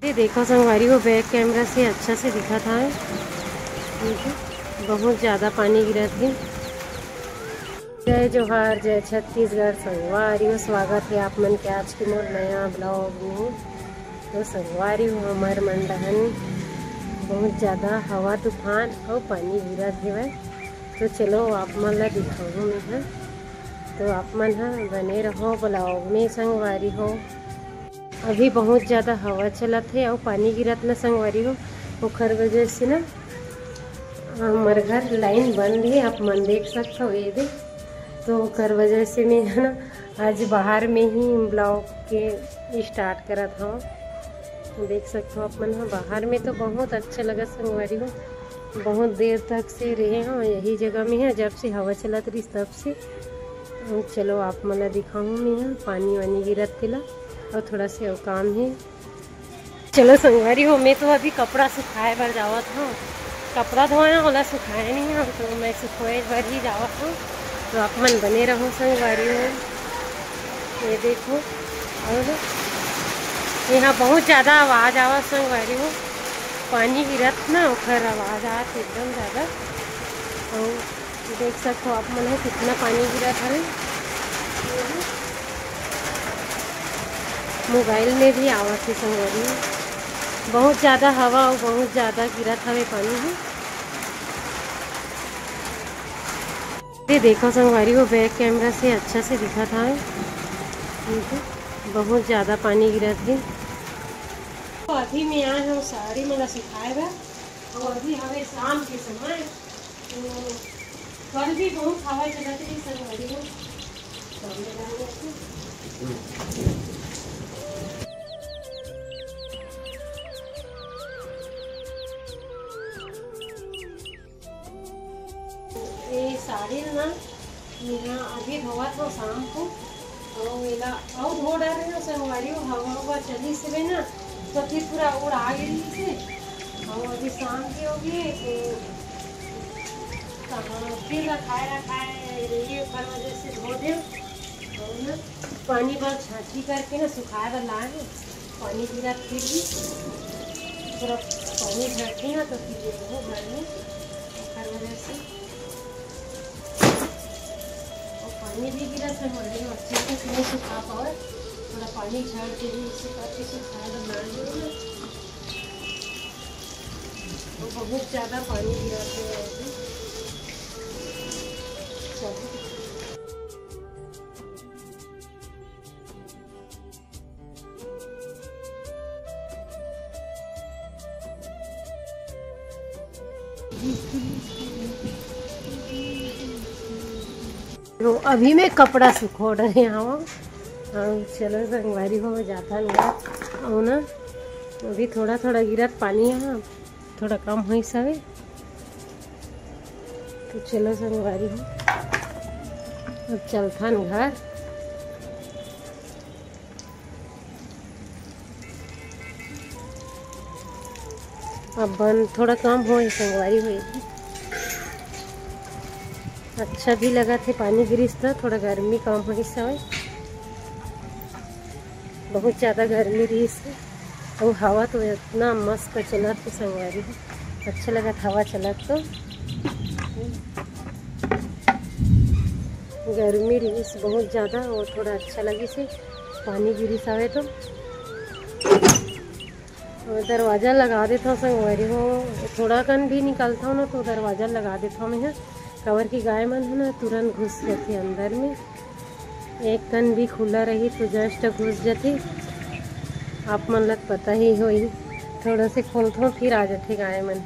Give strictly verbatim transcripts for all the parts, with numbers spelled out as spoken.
ये देखो संगवारी हो, बैक कैमरा से अच्छा से दिखत हे। बहुत ज्यादा पानी गिरत हे। जय जोहार, जय छत्तीसगढ़ संगवारी हो, स्वागत हे आप मन के आज के मोर नया ब्लॉग में। तो संगवारी हो, हमर मन डहन बहुत ज्यादा हवा तूफान अउ पानी गिरत हेवय। तो चलो आप मन ला दिखाहूँ मैं ह, तो आप मन ह बने रहो ब्लॉग में संगवारी हो। अभी बहुत ज्यादा हवा चलत हे अउ पानी गिरत ना संगवारी हो, ओखर वजह से ना हमर घर लाइन बंद हे, आप मन देख सकत हो ये दे। तो ओकर वजह से मैं ह ना आज बाहर में ही ब्लॉग के स्टार्ट करत हव। देख सकत हो आप मन ह, बाहर में तो बहुत अच्छा लगत संगवारी हो, बहुत देर तक से रहे हव यही जगह में ह, जब से हवा चलत रहिस तब से। चलो आप मन ला दिखाहूँ मैं ह पानी वानी गिरत तेला, अउ थोड़ा से अउ काम हे। चलो संगवारी हो, मैं तो अभी कपड़ा सुखाए बर जावत हव, कपड़ा धोए हव, ओला सुखाए नहीं हव, तो मैं सुखोए बर ही जावत हव। तो आप मन बने रहो संगवारी हो। ये देखो, अउ यहाँ बहुत ज्यादा आवाज आवत संगवारी हो, पानी गिरत ना ओखर आवाज आवत एकदम ज्यादा। अउ देख सकत हो आप मन ह कितना पानी गिरत हवे। मोबाइल में भी आवत हे संगवारी, बहुत ज्यादा हवा अउ बहुत ज्यादा गिरत हवे पानी ह। ये देखो संगवारी, वो बैक कैमरा से अच्छा से दिखत हवे, बहुत ज्यादा पानी गिरत हे। तो अभी मैं आए हव साड़ी मन ला सुखाए बर, अउ अभी हवे शाम के समय। तो कल भी बहुत हवा चलत रहिस संगवारी हो। ये साड़ी ना, मेहा अभी धोवत हव शाम को, अउ एला अउ धो डारे हव संगवारी हो, हवा हवा चलिस हवे ना, तो फिर पूरा उड़ा गे रहिस हे। अउ अभी शाम के हो गे, तो कहाँ फिर रखाए रखाए रही, ओकर वजह से धो देव। अउ ना पानी बर छाँछी करके ना सुखाए बर लाए हव, पानी गिरत फिर भी पूरा पानी झड़थे ना, तो फिर ये वो घर में ओकर वजह से। अउ पानी भी गिरत हे, मगर हम अच्छे से नहीं सुखा पावत, थोड़ा पानी झड़ के भी इसे करके सुखाए बर लाए हव ना। तो बहुत ज्यादा पानी गिरत हे अभी। चलो। तो अभी मैं कपड़ा सुखो डरे हव। हाँ, चलो संगवारी हो, जाथन घर। अउ ना, अभी थोड़ा थोड़ा गिरत पानी हे, थोड़ा कम होइस हवे। तो चलो संगवारी हो, अब चलथन घर। अब बंद थोड़ा कम होए संगवारी हो, अच्छा भी लगत हे, पानी गिरिस त थोड़ा गर्मी कम होइस हवे, बहुत ज्यादा गर्मी रहिस हे। अउ हवा तो इतना मस्त चलत हे संगवारी हो, अच्छा लगत हवा चलत तो। गर्मी रहिस बहुत ज्यादा, अउ थोड़ा अच्छा लगिस हे, पानी गिरिस हवे तो। अउ दरवाजा लगा देथव संगवारी हो, थोड़ा कन भी निकलथव ना तो दरवाजा लगा देथव मैं ह, काबर कि गाय मन ह ना तुरंत घुस जाथे अंदर में। एक कन भी खुला रही तो जस्ट घुस जाथे। आप मन ला पता ही होही, थोड़ा से खोलथव फिर आ जाथे गाय मन।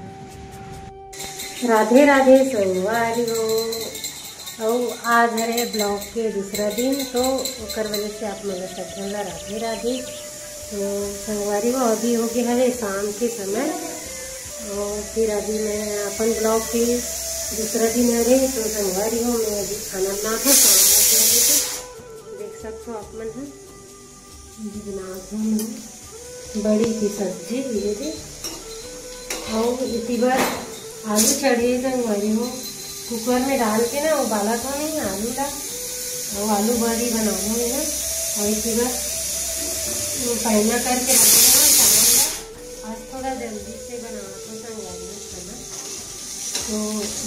राधे राधे संगवारी हो। अउ आज हरे ब्लॉग के दूसरा दिन, तो ओकर वजह से आप मन ला सब झन ला राधे राधे। तो संगवारी हो, अभी हो गे हवे शाम के समय, अउ फिर अभी मैं अपन ब्लॉग के दूसरा दिन हरे, तो संगवारी हो, मैं अभी खाना बनात हव, शाम होगे हवे तो देख सकत हो आप मन ह। ये बनात हव मैं बड़ी की सब्जी, ये दे। अउ इति बर आलू चढ़े संगवारी हो, कुकर में डाल के ना उबालत हव मैं आलू ला, अउ आलू बड़ी बनाहूँ मैं। अउ इति बर पैना करके रखे हव चावल ला। थोड़ा जल्दी से बनावत हो संगवारी हो खाना। तो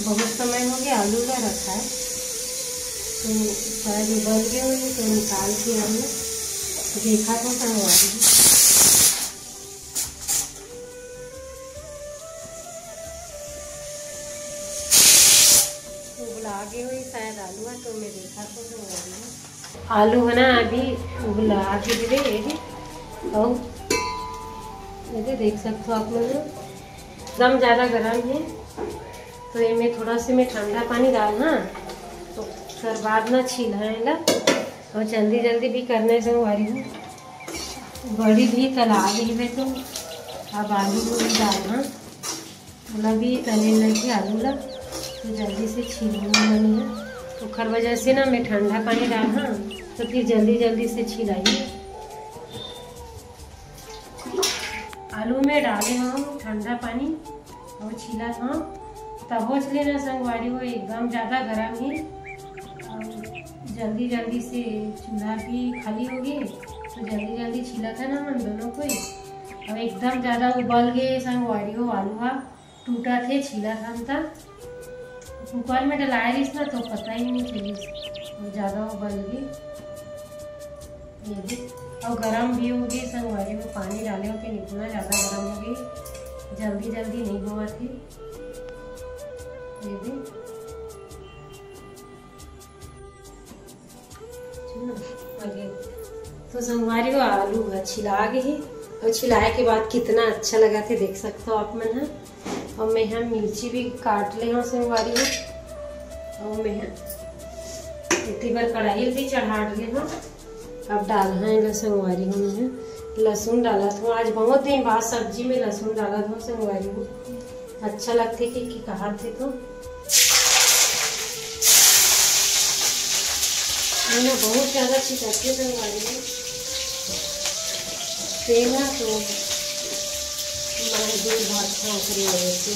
बहुत समय हो गया आलू ला रखा है, तो शायद उबल गए होंगे, तो निकाल के आलू देखा था संगवारी हो। उबला गए हुई शायद आलू है, तो मैं देखा था संगवारी हो। आलू है ना अभी उबला के दे, ये भी। और ये दे देख सकते हो आप लोग, एकदम ज़्यादा गर्म है, तो ये में थोड़ा से मैं ठंडा पानी डालना, तो फिर बाद में छील है ला, और जल्दी जल्दी भी करने से वाली हूँ। बड़ी भी तला गई है, तो अब आलू को भी डालना, मतलब भी तले लगे आलू ला, तो जल्दी से छीलना नहीं है, तो ओखर वजह से ना मैं ठंडा पानी डालना, तो फिर जल्दी जल्दी से छिलाई। आलू में डाले हम ठंडा पानी और छीला था, तब हो छीले ना संगवारी हो, एकदम ज़्यादा गर्म ही। और जल्दी जल्दी से चूल्हा भी खाली हो गई, तो जल्दी जल्दी छीला था ना हम दोनों को ही। अब एकदम ज़्यादा उबल गए संगवारी हो, आलू हा टूटा थे, छीला था हम ता। कुकर में डलाए रहीस ना, तो पता ही नहीं चलिस, वो ज़्यादा उबल गई। ये दे, और गरम भी हो गई संगवारी हो, पानी डाले होते इतना ज़्यादा गरम हो गई, जल्दी जल्दी नहीं हुआ थी। ये दे, तो संगवारी हो आलू ह छिला गे हे, और छिलाए के बाद कितना अच्छा लगा थे, देख सकते हो आप मन ह। और मैं ह मिर्ची भी काट ले हूँ संगवारी हो, और मैं ह इतनी बार कढ़ाई भी चढ़ा ले हूँ। अब डालना है ला संगवारी हो, मैं ह लहसुन डालत हूँ। आज बहुत दिन बाद सब्जी में लहसुन डालत हूँ संगवारी हो, अच्छा लगते कि, कि कहा थे तो। ये ना बहुत ज़्यादा छिटकते संगवारी हो, तेल ना तो मैं दूर भागता ओकरे वजह से।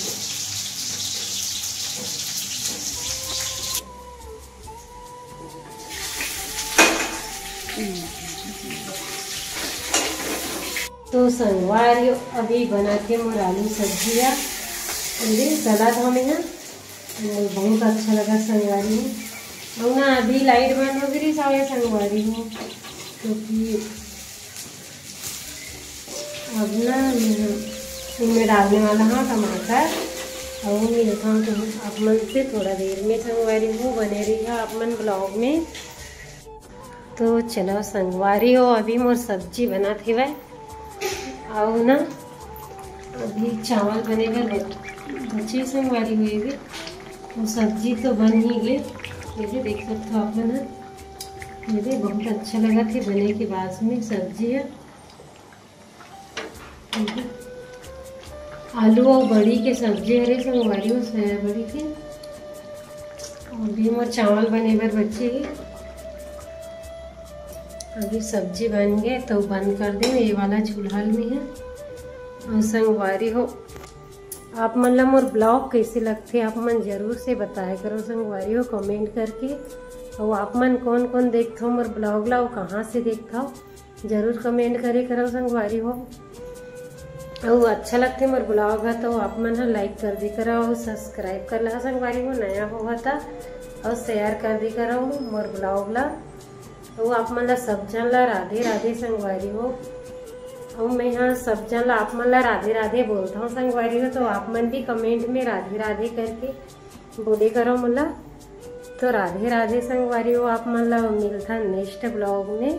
तो संगवारी हो, अभी बनाते मोर आलू सब्जी है, अरे सलाद हमें है, बहुत अच्छा लगा संगवारी हो। और ना अभी लाइट बंद हो गई सावे संगवारी हो, क्योंकि अब ना मैं इसमें डालने वाला हूँ टमाटर, और मिलता हूँ तो आप मन से थोड़ा देर में संगवारी हो, बने रही है आप मन ब्लॉग में। तो चलो संगवारी हो, अभी मोर सब्जी बनत हेवय, अउ ना अभी चावल बने बर बच-, बचे संगवारी हो। ये भी वो सब्जी तो बन ही गए, ये भी देख सकते हो आप मन ह। ये भी बहुत अच्छा लगा थे बने के बाद में सब्जी है। आलू और बड़ी के सब्जी हरे संगवारी हो, सोया बड़ी के। अभी मोर चावल बने बर बचे हे। अभी सब्जी बन गए तो बंद कर दे, ये वाला चूल्हा में है। और संगवारी हो, आप मन ला मोर ब्लॉग कैसे लगथे, आप मन जरूर से बताया करो संगवारी हो कमेंट करके। और आप मन कौन कौन देखथो मोर ब्लॉग ला, और कहाँ से देखथो, जरूर कमेंट करे करो संगवारी हो। अउ अच्छा लगथे मोर ब्लॉग ह तो आप मन ह लाइक कर दे करो, अउ सब्सक्राइब कर ला संगवारी हो, नया हो ह त, अउ शेयर कर दे करो मोर ब्लॉग ला। अउ आप मन ला सब झन ला राधे राधे संगवारी हो। अउ मैं ह सब झन ला आप मन ला राधे राधे बोलता हूँ संगवारी हो, तो आप मन भी कमेंट में राधे राधे करके बोले करो मोला। तो राधे राधे संगवारी हो, आप मन ला मिलथन नेक्स्ट ब्लॉग में।